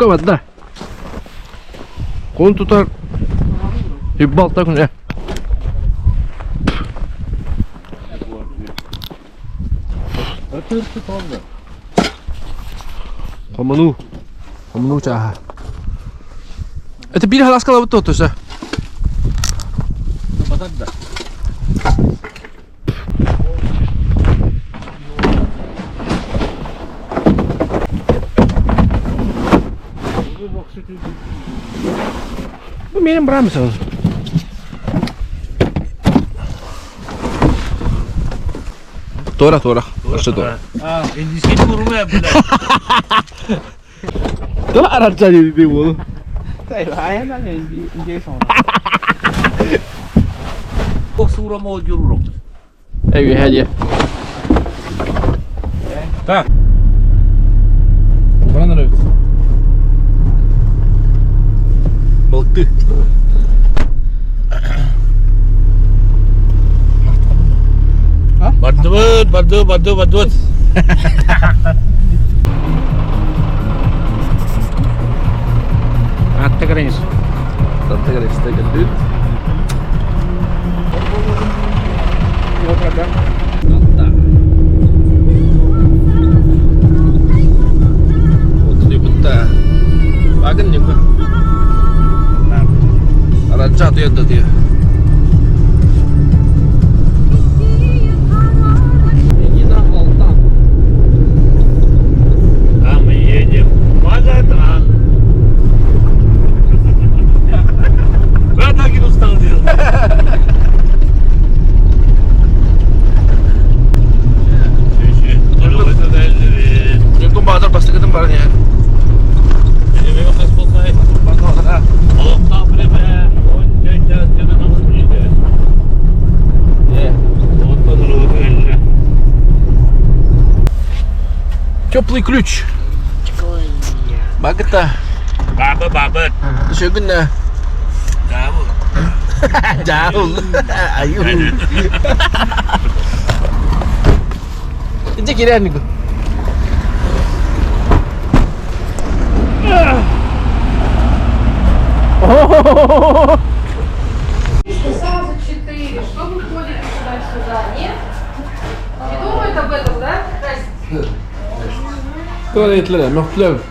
Оннукка барда. Кулун тутар 26 күнэ. Хомунуу. Хомунуу чааһа. Это биир халаскалабыт туоттуса. Бу менин быраамысың. Туора, туора. Өссө туора. Индийский курумэ, блядь. Туох арарча диэбит буолу. Эйгэ диэ. Так. Куда нравится? Балыкты. Бардыбыт, бардыбыт, бардыбыт, бардыбыт. Атта граница. Атта граница кэлбит. Отуйбутта. Багын ньукка. Аранча атыйан да тыйа. А мы едем в Магадан. Я так и устал делать. Ньуккун Баатыр бастакытын баран иһэр. Теплый ключ. Багыта. Баба баба. Шөгүнэ. Дьаабыл. Аю. Ити кирэнику. Сразу четыре. Что вы ходите туда-сюда? Нет? Не думают об этом, да? Здрасте. Туалетлere, мөхтлөв.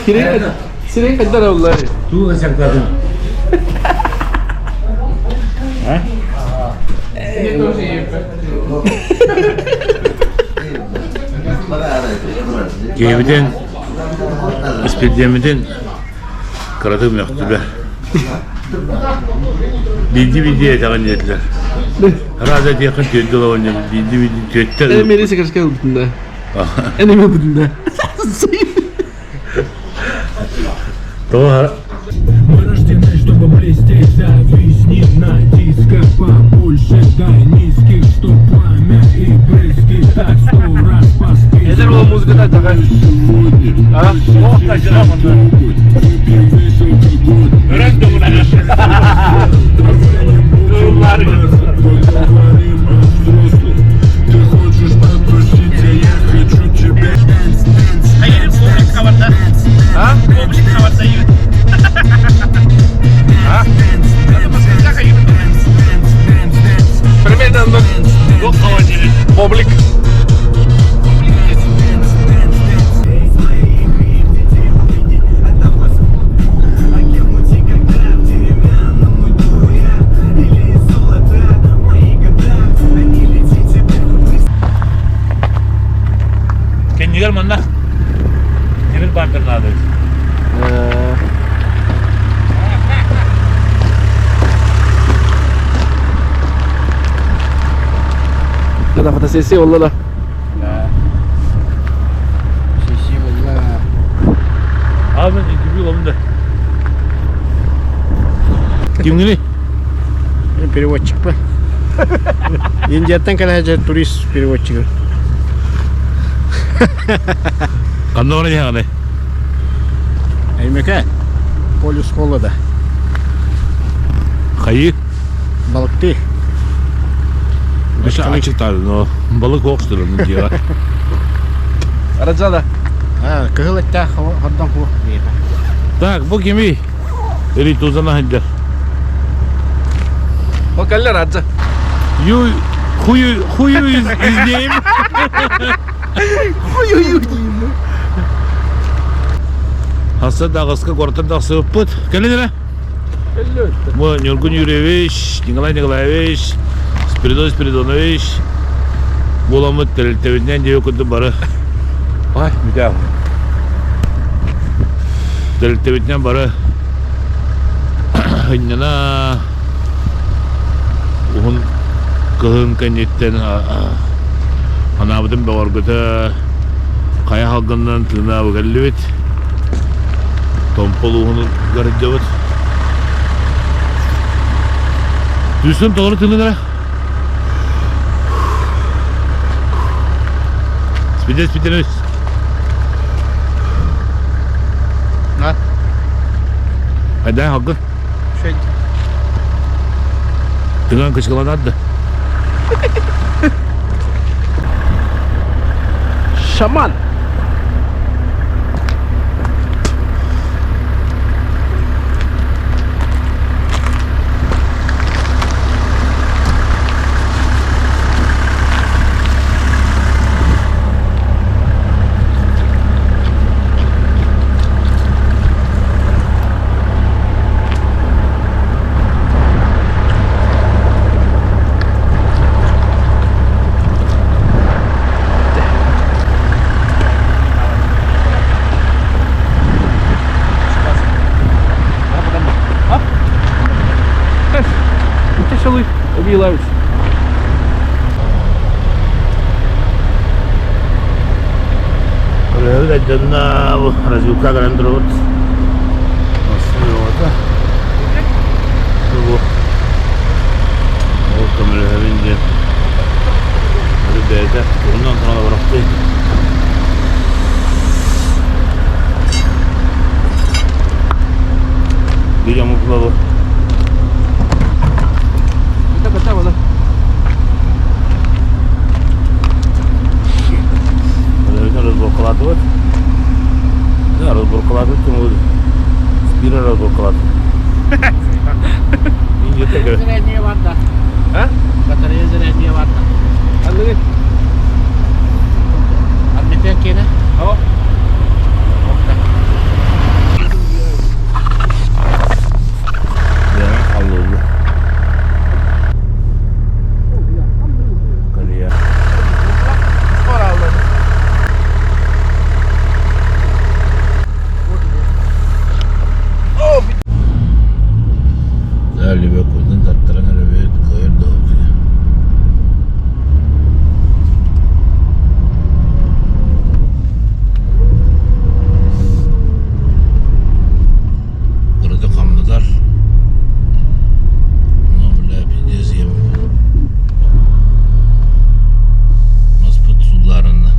Сирен сирен кайдар оллар. Туга сакладым. Киһибитин, испирдиэммитин кыратык мөхтүлэр. Биирдии-биирдии этэҕин диэтилэр. Раза диэххин түөрдэ олоҕун диэн биирдии-биирдии түөртэ Эн мени секретарь ылбытын да. Эн эми ылбытын да. Тоҕо Мы рождены, чтобы блестеть, зависни на дисках побольше, дай низких, чтоб пламя и брызги, так сто раз по списку. Эдер ол музыкада такай. Сегодня А? выпьем весь алкоголь, Өрөн тугунан. давай не будем поговорим о взрослых. Ты хочешь потусить, а я хочу тебя. А? А? Примерно Публик. Кэннигэр манна тимир бампер наада Да, фотосессия олла да. Abi интервью аламын да. Кимҥиний? Переводчик па. Индияттан кэлэ турист переводчига. Ханна баран иһэҕиний? Эймэкэ полюс холода. Хайыы? Балыктыы. Өссө ачыктаары, но балык суох сытар дьиэҕэ. Араджала. Кыһыл эттээх хордон хуох диэхэ. Так, бу кимий? Ритузана сылдьар. Ол кэллэр Адза. You, who you, who you is, is name? Who you you name? Хасса даҕаска куораттан тахсыбыппыт. Кэлин эрэ. Бу Ньургун Юрьевич, Николай Николаевич, Спиридон Спиридонович буоламмыт тэрилтэбитинэн диэби курдук бары Ай, бүтээ. Тэрилтэбитинэн бары ынньана уһун кыһын кэнниттэн анаабытын бөҕөргөтө хайа халгынынан тыынаабы кэллибит. Томпо улууһун гарыдьабыт. Түстүн толору тыынын эрэ. Спидес, спидес. На. Айдан халгын. Тыган кычкыланат да. Шаман! Өрөһү дьонно бу развилка гынан турабыт. Бу ол көмөлөһөбүн диэн бэйэтэ тугунан туран олорохтуй. Биир омук бу. Разборкалатыбыт. Разборкалатыбыт ким Спира разборкалатыбыт. Заряднее барда. А? Батарея заряднее барда. Ханныгый? Армитен киэнэ. О. Лебекуйдан тартаран өрөбүт кыайар да Кырата хамнатар. Ну, бля, пиздец, ем. Маспыт сууллаарынна.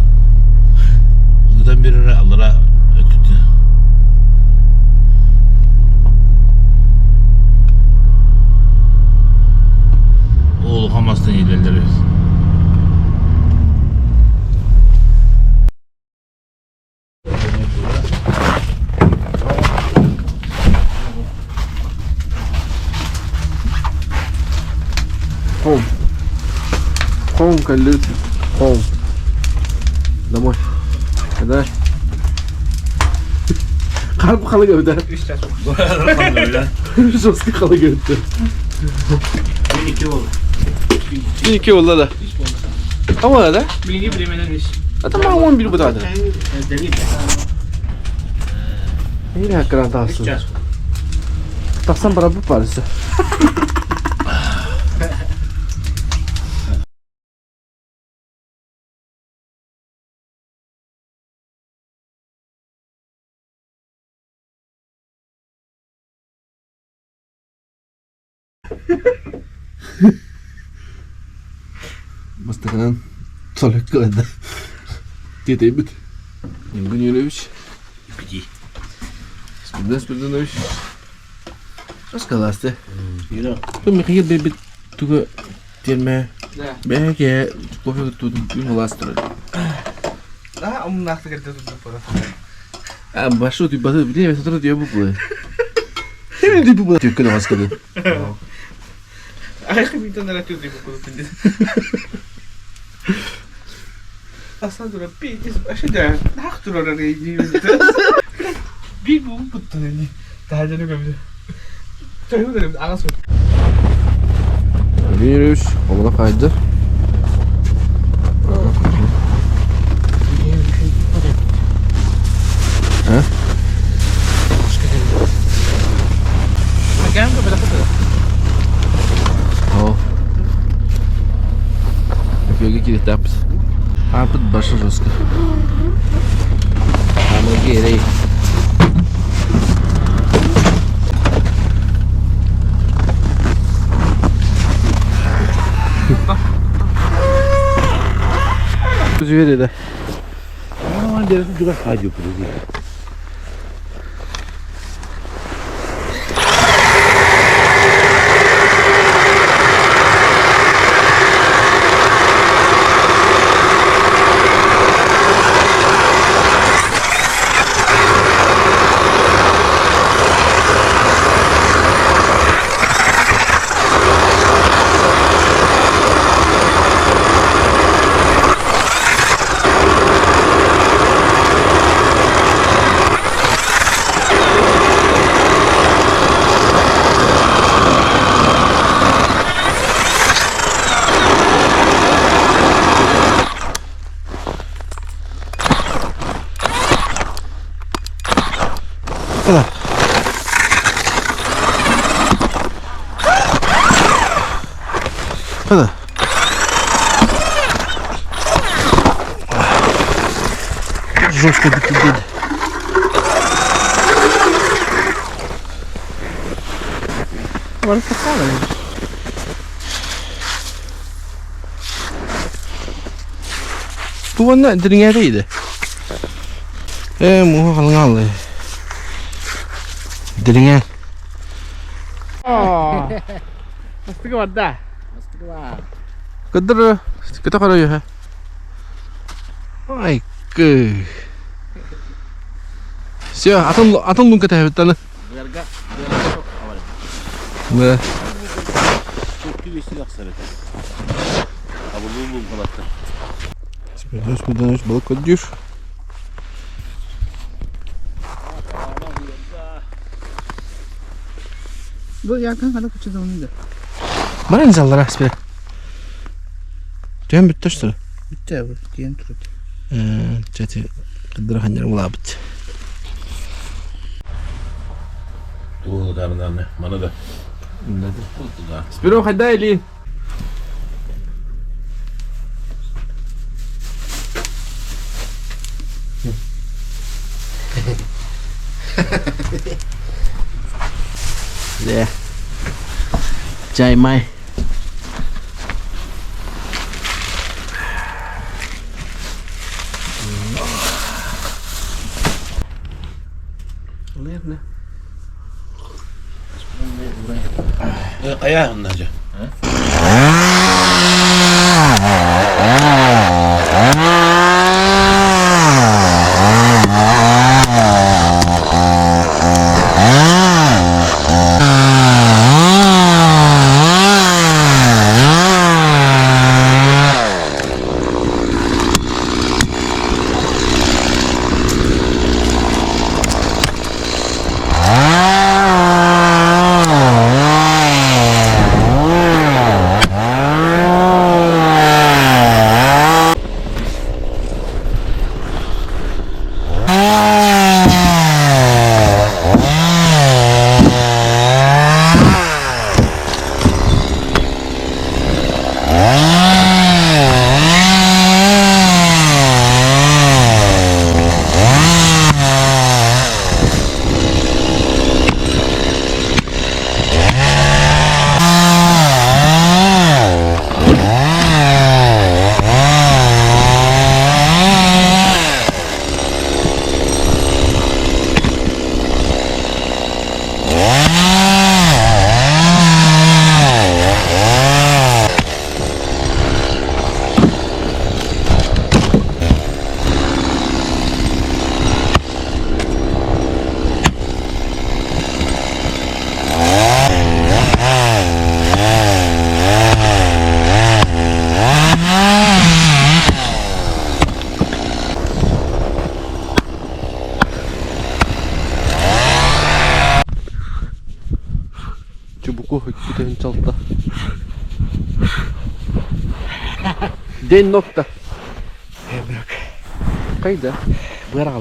Ыытан биэрэрэ аллара өттүттэн. Ол улахан мастан иилэллэр эбит. Home. Home кэллибит. Home. Домой. Когда? Харп халык өтө. Жестко халык өттү. Икки болла да. Ama да? Билиҥҥи бириэмэнэн үс. Это маа 11 бутады. Или экран тахсан. Тахсан барабы парысы. Бастакынан туалекка да тиэтэйбит. Ньургун Юрьевич. Пяти. Спирдон Спирдонович. Раскаласты. Бу Михаил биэрбит тугу тиэрмэ бэйэ кофе туутун күн ылаас турар. Наһаа омуннаахтык эрдэ турдуппара. А, башу ты баты, блин, я смотрю, я буквы. Ты буквы. Ты куда вас куда? Айхы митен эрэ түр буквы. Асан тура пиздец, вообще да, нах турар Биир бугун буттун ини. Таһажаны көбүдө. Төһү аҕас Юрьевич, олоро кайда? А? О. Эфирге кириэхтээхпит. Ааппыт баша жестко. Аамырга эрэй. Үчүгэй да. Хада. Жестко дед. Бу манна дириҥээтэ иде. Ээ, муха халыҥааллай. Дириҥэ. Мастыгы барда. Кыдыр, кыта қарай Ай, кы. Все, атын атын лунка тәһәбиттаны. Да. Спидос, балык көрдүүр. Бу якын кана кучу да. Бара инзаллара спире. Түһэн бүттэ что ли? Бүттэ бу диэн турат. Чати кыдыра ханнар булабыт. Тугу мана да. Спиро хайда или? Dạ. Chai mai. Хайа онна жа. Чубуку икки тыһыынча День нокта. Кайда? Быар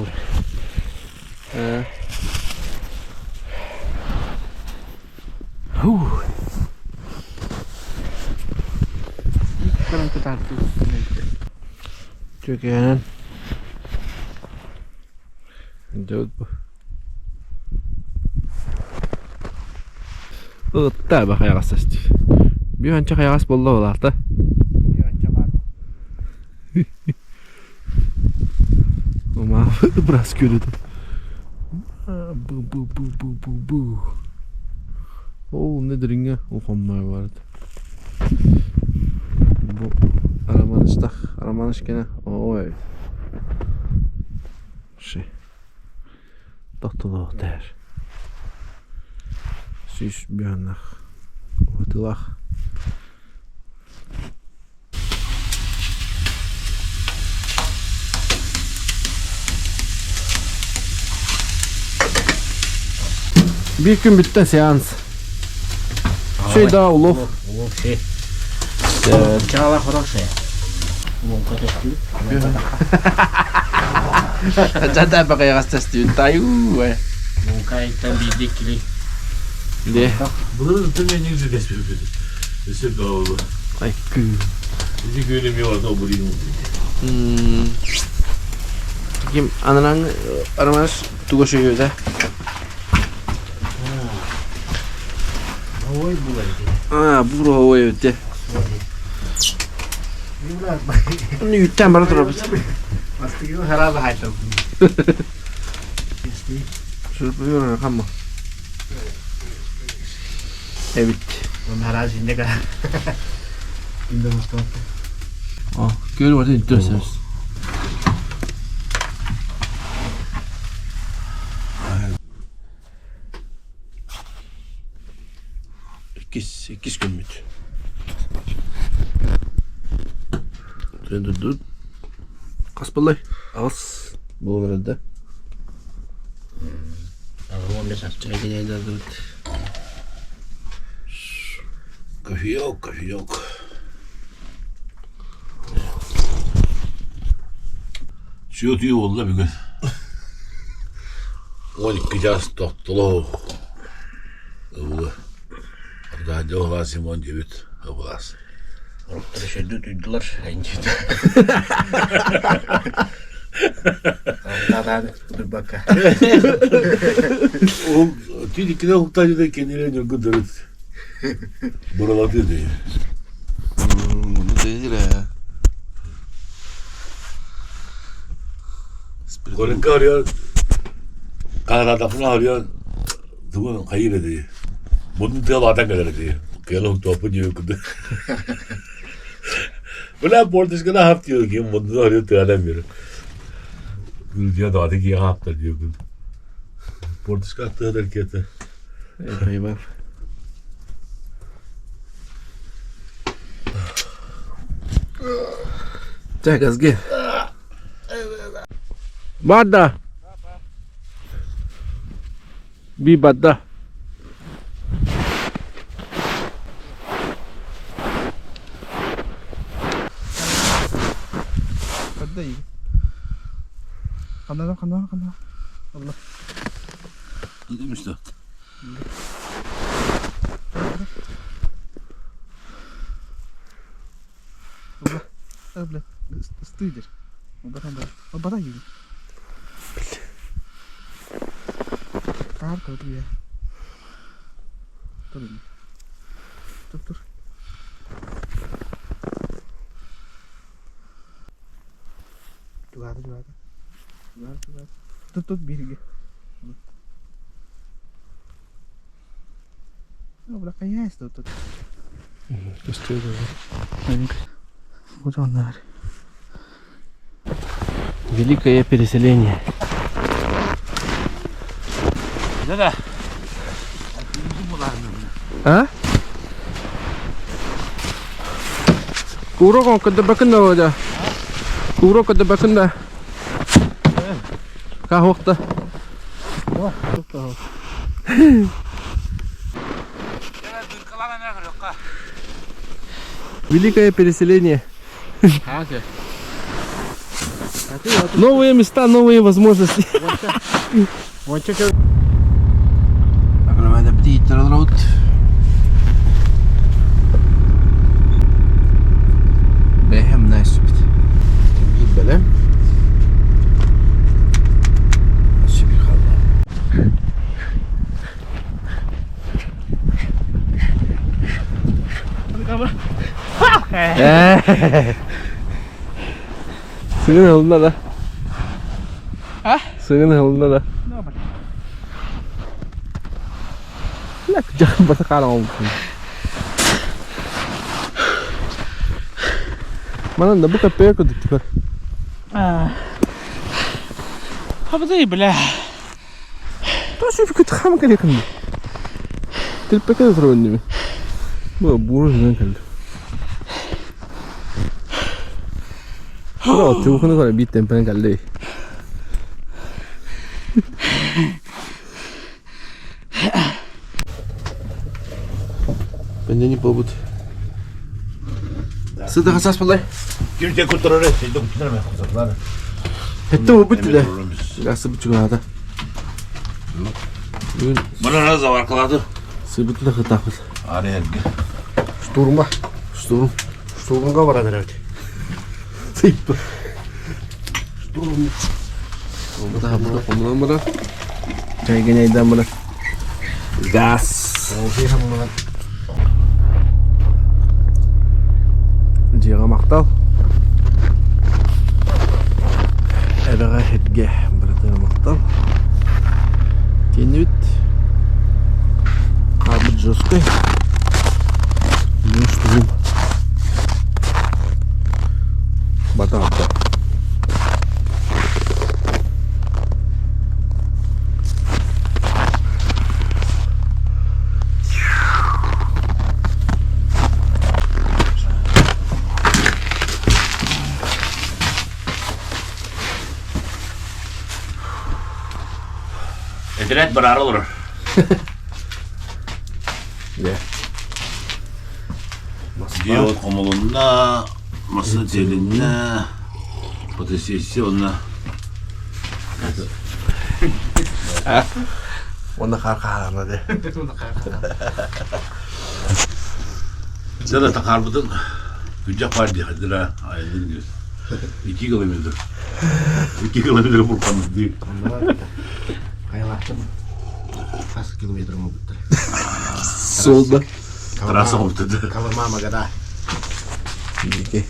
Түгээн. Дьэ бу. Ытта ба хайаҕас састив. Биһанча хайаҕас болла болаарта. Ма брас көрөдүм. Бу бу бу бу бу бу. Ол не дириҥэ ухоммай барыт. Бу Романыштах, Романышкина. Ой. Ши. Тохтолоох тээр. Сүүс бүһаннах. Уһатылах. Биир күн бүттэ сеанс. Şey daha улов. Улов şey. Чаала хорошая. Уловка төстүү. Жада бакайгас тестүү таю. Уловка иттен биирдик кили. Де. Bunu da ne güzel besliyor. Өсө баулы. Ай күн. Изи күнүм yok da burayı. Ким ананан армаш туго шөйөдө. Ой булай. А, буро ой өтө. Оны үттен бара турабыз. Бастыгы харабы хайтам. Шурпуйор хамма. Эбит. Хараж инде ка. Инде мустан. А, көрүп атып интересно. Иккис, иккис күммүт. Dur. Хас балай. Ас болар да. Кофеек, кофеек. Сүйөтүй болду бүгүн. 12 час тоқтолу. Ылы. Орда жоғла Симон дебит ылас. Решедү түйдүлөр энчит. Да, бака. Ол түйдікіне ұлттан кенелен жүргін дөрөт. Буралады дейм. Коленка арıyor. Kanada'da arıyor. Тугун хайыр дейм. Мунун тыал атан келер дейм. Келом топу жеп күдү. Бula портишкана хап diyor ki мунун arıyor тыалам бери. Diyor da ki hap da diyor. Портишка тыалар кети. Эй, Так, газге. Бада. Би бада. Бада и. Қандай қандай қандай. Allah. Demişti. Allah. Бля, стыдишь. Бада и. Тар көрдү я. Тур. Тур тур. Тугады тугады. Тугады тугады. Тут тут бирге. Ну, бля, конечно, тут. Вот он, наверное. Великое переселение. Да-да. А? Курок когда бакында вода. Курок когда бакында. Кахохта. Великое переселение. Новые места, новые возможности. Бэһэм наспит. Биир бэлэм. Өссө биир хаалла. Сыгын ылына да. Сыгын ылына да. Дьахын бата хаалан олбутун. Манан да бу кэппэйэ курдук түкөр. Хабытай, бля. Тош күт хам кэлиэхин. Тилпэкэ да турабын дими. Бу бууру сүнэн кэлди. Тура отчугухуну көрө биир темпенен кэлли. Бенде побут. Сыда хасас болай. Ким те кутурары, сенде кутурары кутурары. Хетте бу бит Гасы бит чугада. Бүгүн Мына раз аркалады. сыбыты да хытапыт. Ары эрге. Штурма. Штурм. Штурмга баран эрэбит. Тип. Штурм. Бу да комунан бара. Чайган бара. Газ. Дьиэҕэ махтал. Эбэҕэ сиргэ барытыгар махтал. Тиэннибит. Хаалбыт жесткай. Бүгүн штурм. Бата Интернет барары олорор. Дьэ. Дьиэ хомулунна, массыына тиэлиннэ, фотосессия онно. Уонна хаар хаалана дэ. Сара тахаарбытын күдьэх баар диэхэтилэр айылын диир. 2 километр. 2 километр бурканыз дии. Хайалаахтым. Хас километр буолбуттар. Суолда. Трасса оҥорбуттар. Колыма Магада. Биики.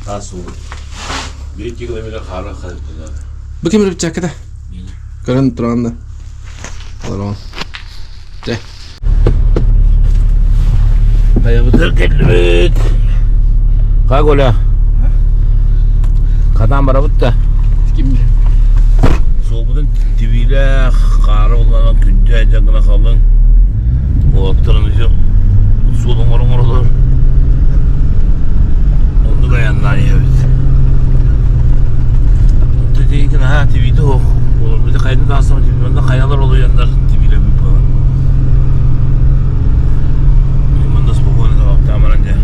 Таас суол. 2 километр хаара хайыттылар. Бу ким рыбчакыта? Көрөн туран да. Олорон. Дьэ. Хайабытыр кэллибит. Как Оля? Хатаан барабыт да. Ким? Суолбутун тибиилээх хаара улахан күндү айдьан гына халыҥ. Уолаттар еще суол оҥоро оҥоролор. Оннук айаннаан иһэбит. Онто тиийкин аһаа тибиитэ суох. Олорбута хайда тахсама тибиитэ хайалар олуйаннар тибиилэбит буолан. Манна спокойно табахтаан баран дьэ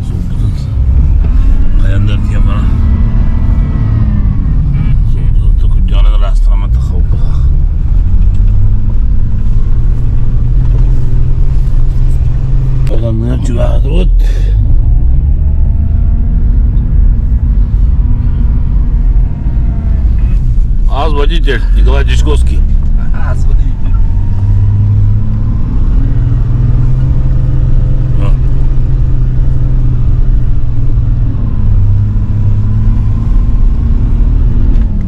суолбутун хайандар тиийэн баран суолбутун күрдьэҕинэн ыраастаан тахабыппытах. Оланныгар чугаһаатыбыт. Аз водитель Николай Дичковский. Аз водитель.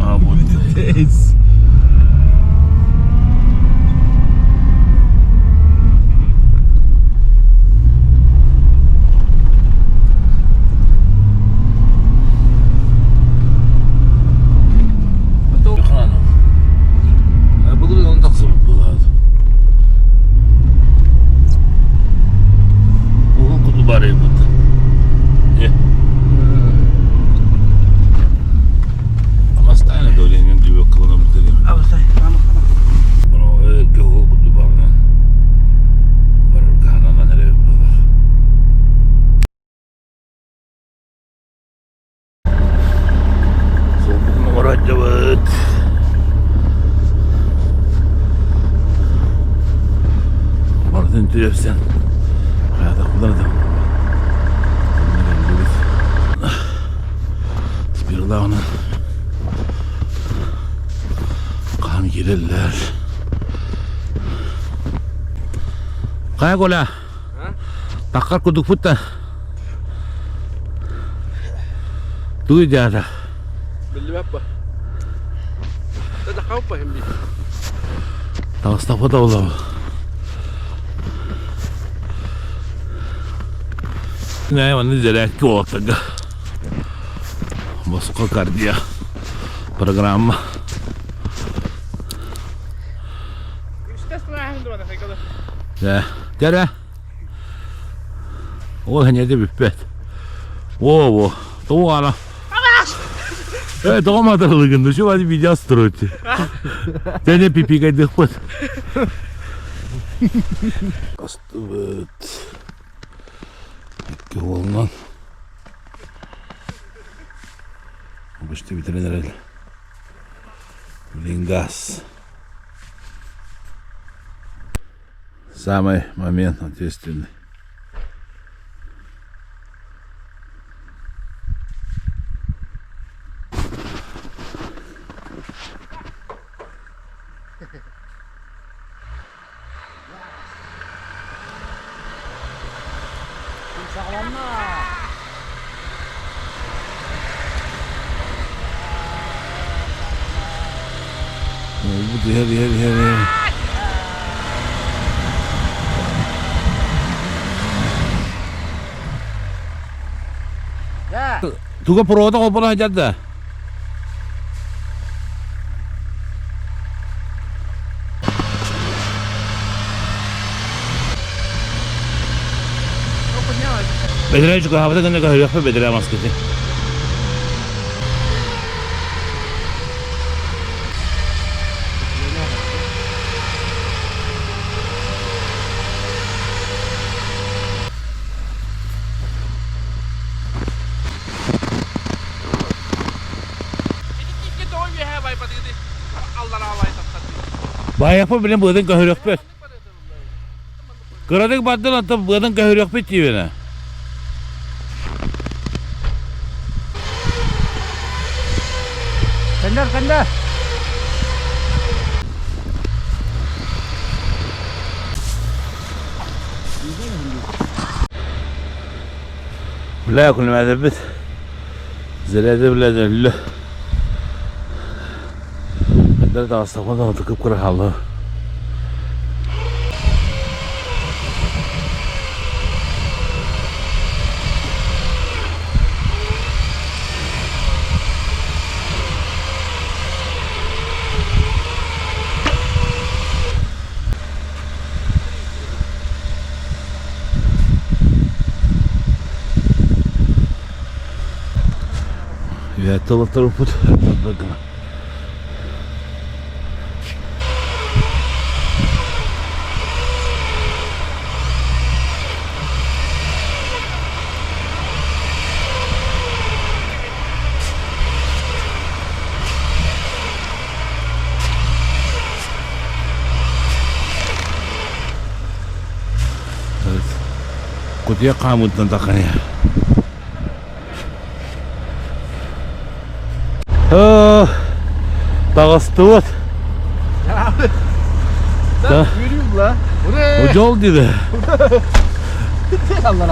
А, вот. Здесь. Түөпсэн. Хайатахпытын да. Спиралааҕынан хаан киирэллэр. Хайа Коля? Таххар кудукпут да. Тугуй дьаата? Биллибэппэ. Таххаппа химби. Таҕыстахпыт олоҕу. Нэ, манна зарядка уолаттарга. Босхо кардио программа. Дэ, дэрэ. Ол хэньэти бүппэт. Во-во, тоҕо ана. Э, тоҕо матарылыгын, ну что видео строите? Тэне пипикайдыхпыт. Астыбыт. Икки уолунан. Обычно бүтэрэн эрэл. Блин, газ. Самый момент ответственный. Бу иһэр иһэр иһэр иһэр. Туга провода холбоно сылдьар да? Бэдэрээ чугаһаабыта гына көһөрүөхпүт бэдэрээ маскыты. Байаппа билэн быатын көһөрүөхпүт. Кыратык бардын оттон быатын көһөрүөхпүт диибинэ. Кэннэр кэннэ. Бля, күлмәдебит. Зеледе биле өллө. Эдэр таҕыстахпына кып-кыра хаалла. Үөттэ олорторуппут гына. Кутуйах хаамыытынан тахханьа. Таҕыстыбыт. Дьол диде.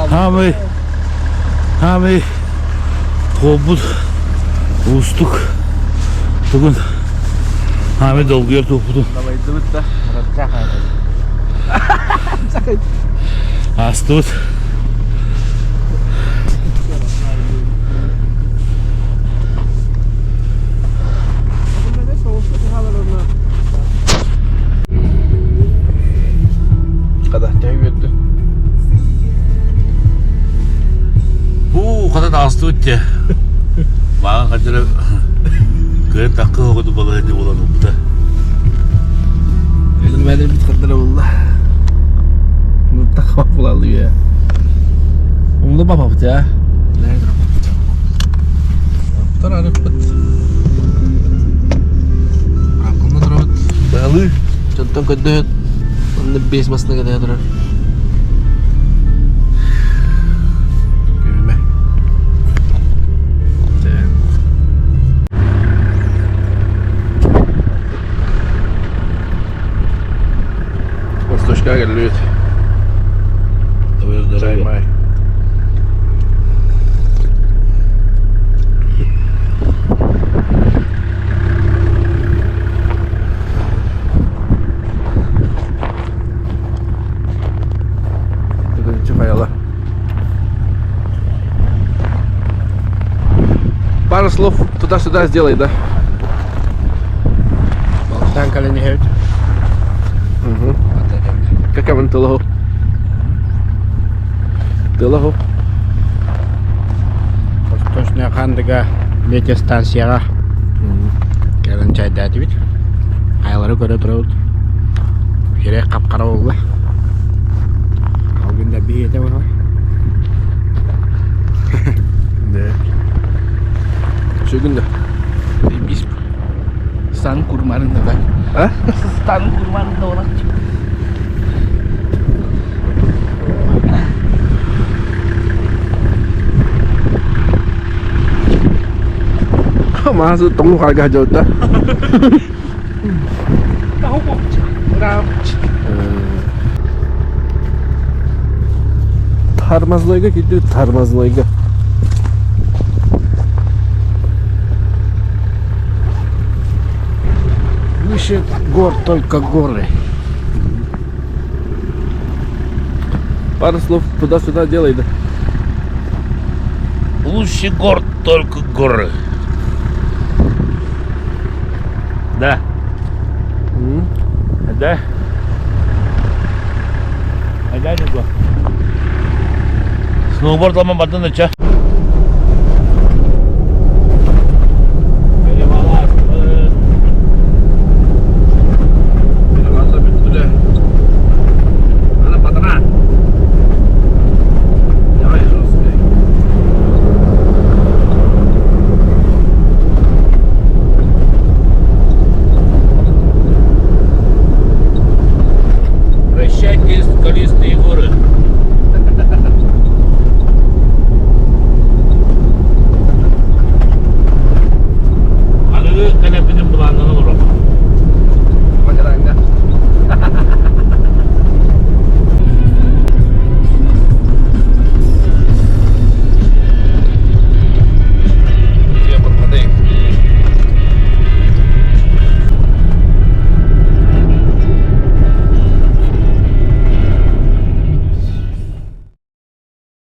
Хамый, хамый, холбут уустук. Бүгүн хамый долгуйар туохпутун. Далайдыбыт да, Астыбыт. Уу, хата таҕыстыбыт дьэ. Маған хадьара кыайан таккы оҕоду балаһыанньа буолан ылбыта. Бит хардара булла. Тахха булаллы я. Умlu бабабыт я. Аптар арыппыт. Акылны турабыт. Балы. Чонтон көдөт. Онны бес масына кете турар. Кафешка кэллибит. Твое здоровье. Чай-май. Хайала. Пару слов туда-сюда сделай, да? Балыктаан кэлэн иһэбит. Угу. Как тылаһу? Тылаһу? Восточная Хандыга метеостанцияҕа кэлэн чайдаатыбыт. Айалары көрө турабыт. Сирэй хап-хара буолла. Алгын да биһиэтэ буолар. Да. Сүгүн да. Бис. Стан курмарын да. А? Стан курмарын да олар. Мазы тоҥ харга дьота. Тармазлайга киирдибит Тармазлайга. Выше гор только горы. Пару слов туда-сюда делай, да. Лучше гор только горы. Да. Да. А дядя Сноуборд лама бардын да ча.